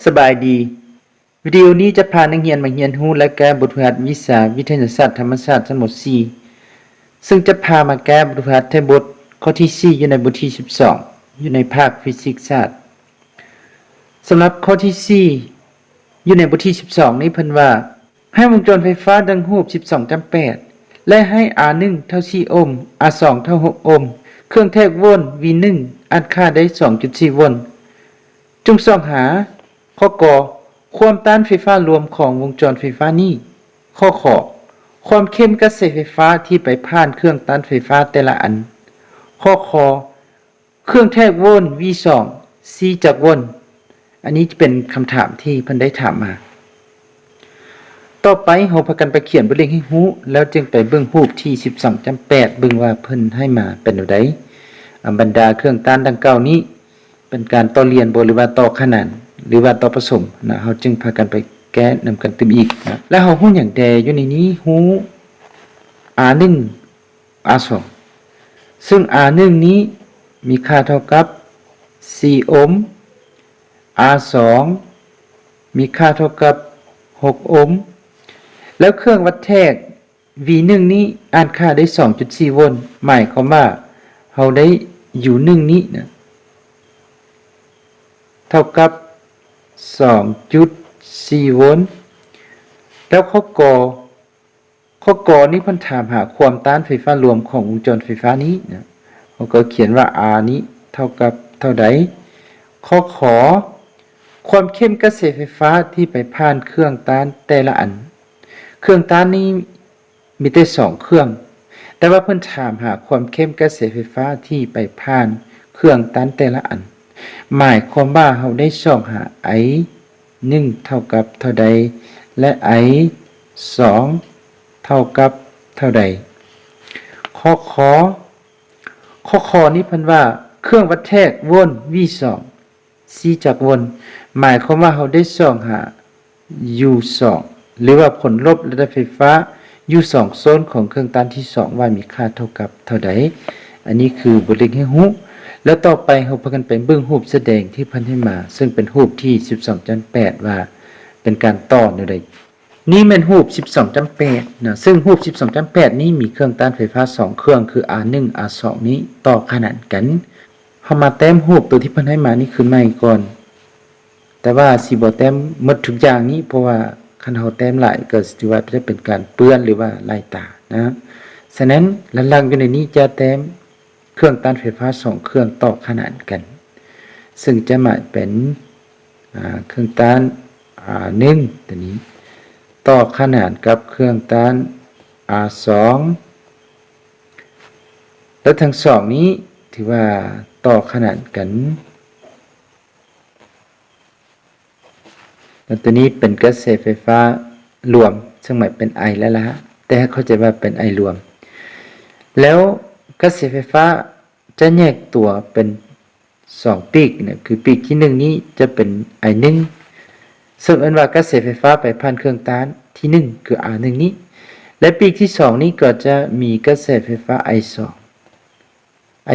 ສະບາຍດີ. ວິດີໂອນີ້ຈະພານັກຮຽນມາຮຽນຮູ້ ແລະ ແກ້ບົດຝຶກຫັດວິຊາວິທະຍາສາດທຳມະຊາດຊັ້ນ ມ.ສີ່ ເຊິ່ງຈະພາມາແກ້ບົດຝຶກຫັດທ້າຍບົດຂໍ້ທີສີ່ ຢູ່ໃນບົດທີສິບສອງ ຢູ່ໃນພາກຟີຊິກສາດ. ສຳລັບຂໍ້ທີສີ່ ຢູ່ໃນບົດທີສິບສອງນີ້ ເພິ່ນວ່າ ໃຫ້ວົງຈອນໄຟຟ້າດັ່ງຮູບສິບສອງຈ້ຳແປດ ແລະ ໃຫ້ R ໜຶ່ງເທົ່າສີ່ໂອມ, R ສອງເທົ່າຫົກໂອມ. ເຄື່ອງແທກໂວນ V ໜຶ່ງ ອັດຄ່າໄດ້ສອງຈຸດສີ່ໂວນ. ຈົ່ງຊອກຫາ ຂໍ້ ກ ຄວາມຕ້ານໄຟຟ້າລວມຂອງວົງຈອນໄຟຟ້ານີ້. ຂໍ້ ຂ ຄວາມເຂັ້ມກະແສໄຟຟ້າທີ່ໄປຜ່ານເຄື່ອງຕ້ານໄຟຟ້າແຕ່ລະອັນ. ຂໍ້ ຄ ເຄື່ອງແທກໂວນ V ສອງ ສີ່ຈັກໂວນ. ອັນນີ້ຈະເປັນຄຳຖາມທີ່ເພິ່ນໄດ້ຖາມມາ. ຕໍ່ໄປເຮົາພາກັນໄປຂຽນບົດເລກໃຫ້ຮູ້ ແລ້ວຈຶ່ງໄປເບິ່ງຮູບທີສິບສອງຈ້ຳແປດ ເບິ່ງວ່າເພິ່ນໃຫ້ມາເປັນແນວໃດ. ອາ ບັນດາເຄື່ອງຕ້ານດັ່ງກ່າວນີ້ ເປັນການຕໍ່ລຽນບໍ ຫຼືວ່າຕໍ່ຂະໜານ ຫຼືວ່າຕໍ່ປະສົມນະ, ເຮົາຈຶ່ງພາກັນໄປແກ້ນຳກັນຕື່ມອີກນະ. ແລ້ວເຮົາຮູ້ຫຍັງແດ່ຢູ່ໃນນີ້? ຮູ້ R ໜຶ່ງ R ສອງ ເຊິ່ງ R ໜຶ່ງນີ້ມີຄ່າເທົ່າກັບສີ່ໂອມ, R ສອງມີຄ່າເທົ່າກັບຫົກໂອມ. ແລ້ວເຄື່ອງວັດແທກ V ໜຶ່ງນີ້ອັດຄ່າໄດ້ສອງຈຸດສີ່ໂວນ, ໝາຍຄວາມວ່າເຮົາໄດ້ U ໜຶ່ງນີ້ນະ ເທົ່າກັບສອງຈຸດສີ່ໂວນ. ແລ້ວຂໍ້ ກ ຂໍ້ ກ ນີ້ເພິ່ນຖາມຫາຄວາມຕ້ານໄຟຟ້າລວມຂອງວົງຈອນໄຟຟ້ານີ້ນະ, ເຮົາກໍຂຽນວ່າ R ນີ້ເທົ່າກັບເທົ່າໃດ. ຂໍ້ ຂ ຄວາມເຂັ້ມກະແສໄຟຟ້າທີ່ໄປຜ່ານເຄື່ອງຕ້ານແຕ່ລະອັນ. ເຄື່ອງຕ້ານນີ້ມີແຕ່ສອງເຄື່ອງ, ແຕ່ວ່າເພິ່ນຖາມຫາຄວາມເຂັ້ມກະແສໄຟຟ້າທີ່ໄປຜ່ານເຄື່ອງຕ້ານແຕ່ລະອັນ. ໝາຍຄວາມວ່າເຮົາໄດ້ຊອກຫາ I ໜຶ່ງເທົ່າກັບເທົ່າໃດ ແລະ I ສອງເທົ່າກັບເທົ່າໃດ. ຂໍ້ ຂ ຂໍ້ ຂ ນີ້ເພິ່ນວ່າ ເຄື່ອງວັດແທກໂວນ V ສອງ ສີ່ຈັກໂວນ, ໝາຍຄວາມວ່າເຮົາໄດ້ຊອກຫາ U ສອງ ຫຼືວ່າຜົນລົບລະດັບໄຟຟ້າ U ສອງໂຊນຂອງເຄື່ອງຕ້ານທີສອງ ວ່າມີຄ່າເທົ່າກັບເທົ່າໃດ. ອັນນີ້ຄືບົດເລກໃຫ້ຮູ້. ແລ້ວຕໍ່ໄປເຮົາພາກັນໄປເບິ່ງຮູບສະແດງທີ່ເພິ່ນໃຫ້ມາ, ເຊິ່ງເປັນຮູບທີສິບສອງຈ້ຳແປດ ວ່າເປັນການຕໍ່ແນວໃດ. ນີ້ແມ່ນຮູບສິບສອງຈ້ຳແປດນະ, ເຊິ່ງຮູບສິບສອງຈ້ຳແປດນີ້ມີເຄື່ອງຕ້ານໄຟຟ້າສອງເຄື່ອງ ຄື R ໜຶ່ງ R ສອງນີ້ຕໍ່ຂະໜານກັນ. ເຮົາມາແຕ້ມຮູບໂຕທີ່ເພິ່ນໃຫ້ມານີ້ຄືນໃໝ່ກ່ອນ, ແຕ່ວ່າຊິບໍ່ແຕ້ມໝົດທຸກຢ່າງນີ້ ເພາະວ່າຄັນເຮົາແຕ້ມຫຼາຍກໍຊິຖືວ່າຈະເປັນການເປື້ອນ ຫຼືວ່າລາຍຕານະ. ສະນັ້ນ ຫຼັກໆຢູ່ໃນນີ້ຈະແຕ້ມເຄື່ອງຕ້ານໄຟຟ້າສອງເຄື່ອງຕໍ່ຂະໜານກັນ, ເຊິ່ງຈະໝາຍເປັນ ອາ ເຄື່ອງຕ້ານ R ໜຶ່ງ ຕົວນີ້ ຕໍ່ຂະໜານກັບເຄື່ອງຕ້ານ R ສອງ ແລະ ທັງສອງນີ້ຖືວ່າຕໍ່ຂະໜານກັນ. ແລະ ຕົວນີ້ເປັນກະແສໄຟຟ້າລວມ, ເຊິ່ງໝາຍເປັນ I ແລ້ວລະ, ແຕ່ໃຫ້ເຂົ້າໃຈວ່າເປັນ I ລວມ. ແລ້ວກະແສໄຟຟ້າຈະແຍກຕົວເປັນ ສອງປີກນະ, ຄືປີກທີໜຶ່ງນີ້ຈະເປັນ I ໜຶ່ງ ເຊິ່ງເອີ້ນວ່າກະແສໄຟຟ້າໄປຜ່ານເຄື່ອງຕ້ານທີໜຶ່ງ ຄື R ໜຶ່ງນີ້ ແລະ ປີກທີສອງນີ້ກໍຈະມີກະແສໄຟຟ້າ I ສອງ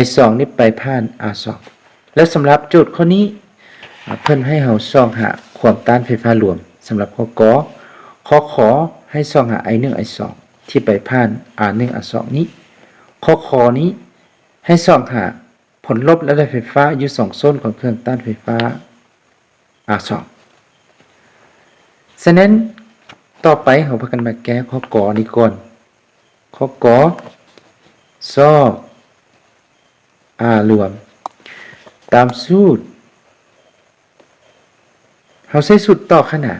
I ສອງນີ້ໄປຜ່ານ R ສອງ. ແລະ ສຳລັບໂຈດຂໍ້ນີ້ ອາ ເພິ່ນໃຫ້ເຮົາຊອກຫາຄວາມຕ້ານໄຟຟ້າລວມ ສຳລັບຂໍ້ ກ, ຂໍ້ ຂ ໃຫ້ຊອກຫາ I ໜຶ່ງ I ສອງ ທີ່ໄປຜ່ານ R ໜຶ່ງ R ສອງນີ້, ຂໍ້ ຂ ນີ້ໃຫ້ຊອກຫາ ຜົນລົບລະດັບໄຟຟ້າຢູ່ສອງໂຊນຂອງເຄື່ອງຕ້ານໄຟຟ້າ R ສອງ. ສະນັ້ນ ຕໍ່ໄປເຮົາພາກັນມາແກ້ຂໍ້ ກ ນີ້ກ່ອນ. ຂໍ້ ກ, ຊອກ R ລວມ. ຕາມສູດ ເຮົາໃຊ້ສູດຕໍ່ຂະໜານ,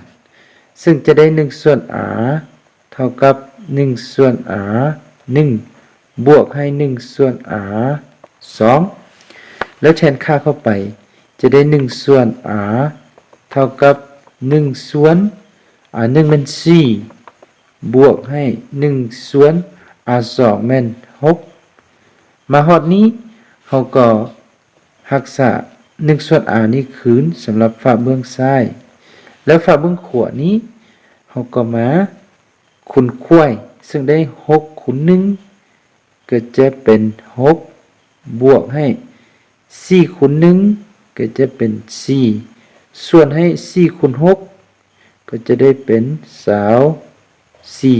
ເຊິ່ງຈະໄດ້ໜຶ່ງສ່ວນ R ເທົ່າກັບໜຶ່ງສ່ວນ R ໜຶ່ງ ບວກໃຫ້ໜຶ່ງສ່ວນ R ສອງ ແລ້ວແທນຄ່າເຂົ້າໄປ ຈະໄດ້ໜຶ່ງສ່ວນ R ເທົ່າກັບໜຶ່ງສ່ວນ R ໜຶ່ງແມ່ນສີ່ ບວກໃຫ້ໜຶ່ງສ່ວນ R ສອງແມ່ນຫົກ. ມາຮອດນີ້ ເຮົາກໍຮັກສາໜຶ່ງສ່ວນ R ນີ້ຄືນສຳລັບຝາເບື້ອງຊ້າຍ ແລ້ວຝາເບື້ອງຂວານີ້ ເຮົາກໍມາຄູນຂວາຍ ເຊິ່ງໄດ້ຫົກຄູນໜຶ່ງ ກໍຈະເປັນຫົກ ບວກໃຫ້ສີ່ຄູນໜຶ່ງ ກໍຈະເປັນສີ່ ສ່ວນໃຫ້ສີ່ຄູນຫົກ ກໍຈະໄດ້ເປັນຊາວສີ່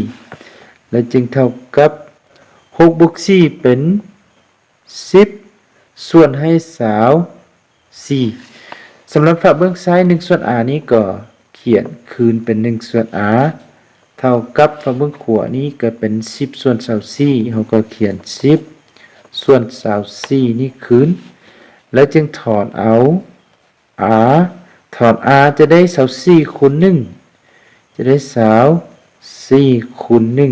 ແລະ ຈຶ່ງເທົ່າກັບຫົກບວກສີ່ເປັນສິບ ສ່ວນໃຫ້ຊາວສີ່. ສຳລັບຝາກເບື້ອງຊ້າຍ ໜຶ່ງສ່ວນ r ນີ້ກໍຂຽນຄືນເປັນໜຶ່ງສ່ວນ r ເທົ່າກັບຝາກເບື້ອງຂວານີ້ກໍເປັນສິບສ່ວນຊາວສີ່ ເຮົາກໍຂຽນສິບສ່ວນຊາວສີ່ນີ້ຄືນ ແລ້ວຈຶ່ງຖອນເອົາ r ຖອນ r ຈະໄດ້ຊາວສີ່ຄູນໜຶ່ງ ຈະໄດ້ຊາວສີ່ຄູນໜຶ່ງ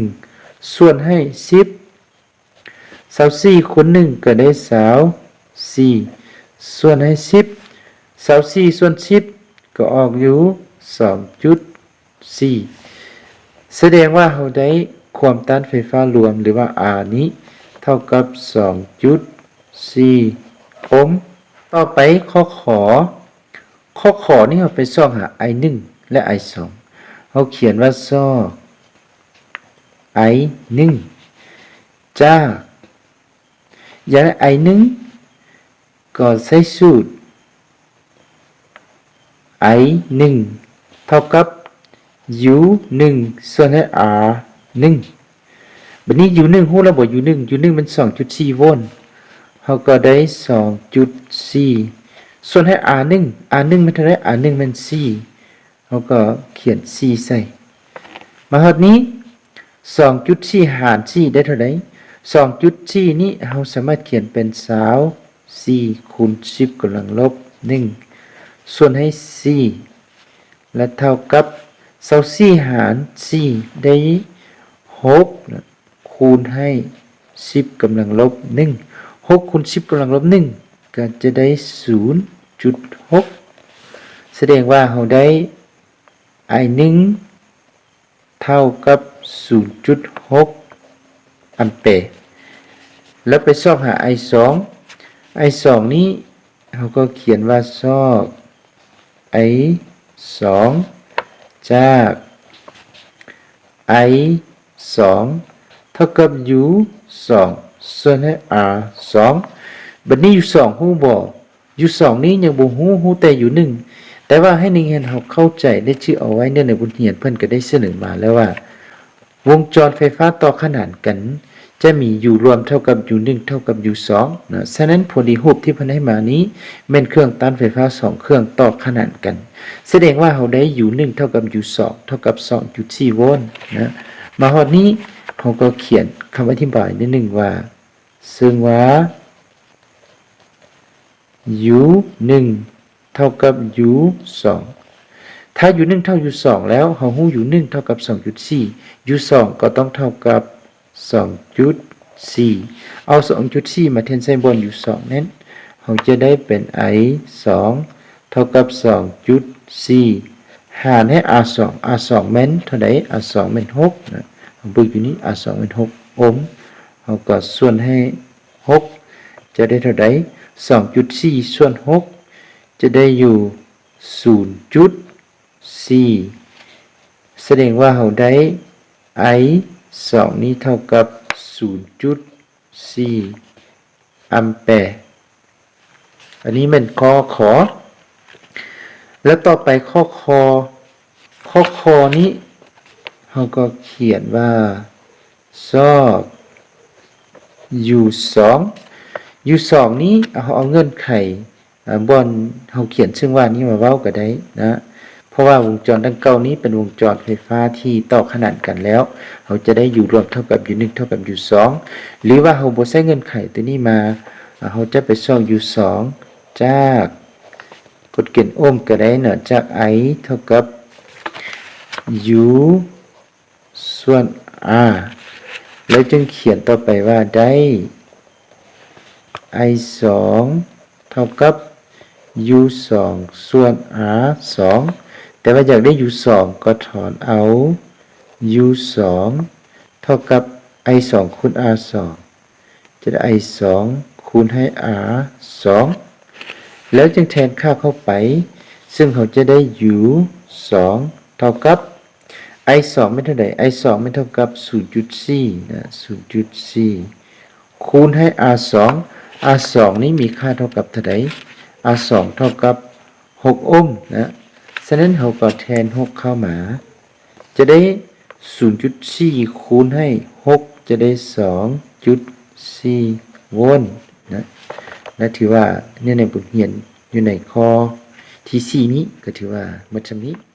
ສ່ວນໃຫ້ສິບ ຊາວສີ່ຄູນໜຶ່ງກໍໄດ້ຊາວສີ່ ສ່ວນໃຫ້ສິບ ຊາວສີ່ສ່ວນສິບກໍອອກຢູ່ສອງຈຸດສີ່ ສະແດງວ່າເຮົາໄດ້ຄວາມຕ້ານໄຟຟ້າລວມ ຫຼືວ່າ R ນີ້ເທົ່າກັບສອງຈຸດສີ່ໂອມ. ຕໍ່ໄປ ຂໍ້ ຂ ຂໍ້ ຂ ນີ້ເຮົາໄປຊອກຫາ I ໜຶ່ງ ແລະ I ສອງ ເຮົາຂຽນວ່າຊອກ I ໜຶ່ງ ຈາກ ຢາກໄດ້ I ໜຶ່ງ ກໍໃຊ້ສູດ I ໜຶ່ງ ເທົ່າກັບ U ໜຶ່ງ ສ່ວນໃຫ້ R ໜຶ່ງ. ບັດນີ້ U ໜຶ່ງ ຮູ້ແລ້ວບໍ່? U ໜຶ່ງ U ໜຶ່ງແມ່ນສອງຈຸດສີ່ໂວນ ເຮົາກໍໄດ້ສອງຈຸດສີ່ ສ່ວນໃຫ້ R ໜຶ່ງ R ໜຶ່ງແມ່ນເທົ່າໃດ? R ໜຶ່ງແມ່ນສີ່ ເຮົາກໍຂຽນສີ່ໃສ່. ມາຮອດນີ້ ສອງຈຸດສີ່ຫານສີ່ໄດ້ເທົ່າໃດ? ສອງຈຸດສີ່ນີ້ເຮົາສາມາດຂຽນເປັນຊາວສີ່ຄູນສິບກຳລັງລົບໜຶ່ງ ສ່ວນໃຫ້ສີ່ ແລະ ເທົ່າກັບຊາວສີ່ຫານສີ່ໄດ້ຫົກ ຄູນໃຫ້ສິບກຳລັງລົບໜຶ່ງ ຫົກຄູນສິບກຳລັງລົບໜຶ່ງ ກໍຈະໄດ້ສູນຈຸດຫົກ ສະແດງວ່າເຮົາໄດ້ I ໜຶ່ງ ເທົ່າກັບສູນຈຸດຫົກອຳແປ. ແລ້ວໄປຊອກຫາ I ສອງ I ສອງນີ້ ເຮົາກໍຂຽນວ່າຊອກ I ສອງ ຈາກ I ສອງ ເທົ່າກັບ U ສອງ ສ່ວນໃຫ້ R ສອງ. ບັດນີ້ U ສອງ ຮູ້ບໍ່? U ສອງນີ້ຍັງບໍ່ຮູ້ ຮູ້ແຕ່ U ໜຶ່ງ ແຕ່ວ່າໃຫ້ນັກຮຽນເຮົາເຂົ້າໃຈ ແລະ ຈື່ເອົາໄວ້ ເນື່ອງໃນບົດຮຽນເພິ່ນກໍໄດ້ສະເໜີມາແລ້ວວ່າ ວົງຈອນໄຟຟ້າຕໍ່ຂະໜານກັນ ຈະມີ U ລວມເທົ່າກັບ U ໜຶ່ງ ເທົ່າກັບ U ສອງ ນະ. ສະນັ້ນ ພໍດີຮູບທີ່ເພິ່ນໃຫ້ມານີ້ ແມ່ນເຄື່ອງຕ້ານໄຟຟ້າສອງເຄື່ອງຕໍ່ຂະໜານກັນ ສະແດງວ່າເຮົາໄດ້ U ໜຶ່ງ ເທົ່າກັບ U ສອງ ເທົ່າກັບສອງຈຸດສີ່ໂວນ ນະ. ມາຮອດນີ້ ເຮົາກໍຂຽນຄຳອະທິບາຍນິດໜຶ່ງວ່າ ເຊິ່ງວ່າ U ໜຶ່ງ ເທົ່າກັບ U ສອງ ຖ້າ U ໜຶ່ງ ເທົ່າ U ສອງ ແລ້ວ ເຮົາຮູ້ U ໜຶ່ງ ເທົ່າກັບສອງຈຸດສີ່ U ສອງ ກໍຕ້ອງເທົ່າກັບສອງຈຸດສີ່ ເອົາສອງຈຸດສີ່ມາແທນໃສ່ບ່ອນ U ສອງ ນັ້ນ ເຮົາຈະໄດ້ເປັນ I ສອງ ເທົ່າກັບສອງຈຸດສີ່ ຫານໃຫ້ R ສອງ R ສອງແມ່ນເທົ່າໃດ? R ສອງແມ່ນຫົກ ນະ ເຮົາເບິ່ງຢູ່ນີ້ R ສອງແມ່ນຫົກໂອມ ເຮົາກໍສ່ວນໃຫ້ຫົກ ຈະໄດ້ເທົ່າໃດ? ສອງຈຸດສີ່ສ່ວນຫົກ ຈະໄດ້ຢູ່ສູນຈຸດສີ່ ສະແດງວ່າເຮົາໄດ້ I ສອງນີ້ເທົ່າກັບສູນຈຸດສີ່ອຳແປ. ອັນນີ້ແມ່ນຂໍ້ ຂ ແລ້ວຕໍ່ໄປຂໍ້ ຄ ຂໍ້ ຄ ນີ້ ເຮົາກໍຂຽນວ່າ ຊອກ U ສອງ U ສອງນີ້ ເຮົາເອົາເງື່ອນໄຂ ອາ ບ່ອນເຮົາຂຽນເຊິ່ງວ່ານີ້ມາເວົ້າກໍໄດ້ນະ ເພາະວ່າວົງຈອນດັ່ງກ່າວນີ້ເປັນວົງຈອນໄຟຟ້າທີ່ຕໍ່ຂະໜານກັນແລ້ວ ເຮົາຈະໄດ້ U ລວມເທົ່າກັບ U ໜຶ່ງ ເທົ່າກັບ U ສອງ ຫຼືວ່າເຮົາບໍ່ໃຊ້ເງື່ອນໄຂຕົວນີ້ມາ ອາ ເຮົາຈະໄປຊອກ U ສອງ ຈາກກົດເກນໂອມກໍໄດ້ເນາະ ຈາກ I ເທົ່າກັບ U ສ່ວນ R ແລ້ວຈຶ່ງຂຽນຕໍ່ໄປວ່າໄດ້ I ສອງ ເທົ່າກັບ U ສອງ ສ່ວນ R ສອງ ແຕ່ວ່າຢາກໄດ້ U ສອງ ກໍຖອນເອົາ U ສອງ ເທົ່າກັບ I ສອງ ຄູນ R ສອງ ຈະໄດ້ I ສອງ ຄູນໃຫ້ R ສອງ ແລ້ວຈຶ່ງແທນຄ່າເຂົ້າໄປ ເຊິ່ງເຮົາຈະໄດ້ U ສອງ ເທົ່າກັບ I ສອງແມ່ນເທົ່າໃດ? I ສອງແມ່ນເທົ່າກັບສູນຈຸດສີ່ນະ ສູນຈຸດສີ່ ຄູນໃຫ້ R ສອງ R ສອງນີ້ມີຄ່າເທົ່າກັບເທົ່າໃດ? R ສອງເທົ່າກັບຫົກໂອມນະ ສະນັ້ນເຮົາກໍແທນຫົກເຂົ້າມາ ຈະໄດ້ສູນຈຸດສີ່ຄູນໃຫ້ຫົກ ຈະໄດ້ສອງຈຸດສີ່ໂວນນະ ແລະ ຖືວ່າເນື້ອໃນບົດຮຽນຢູ່ໃນຂໍ້ທີສີ່ນີ້ກໍຖືວ່າໝົດຊ່ຳນີ້.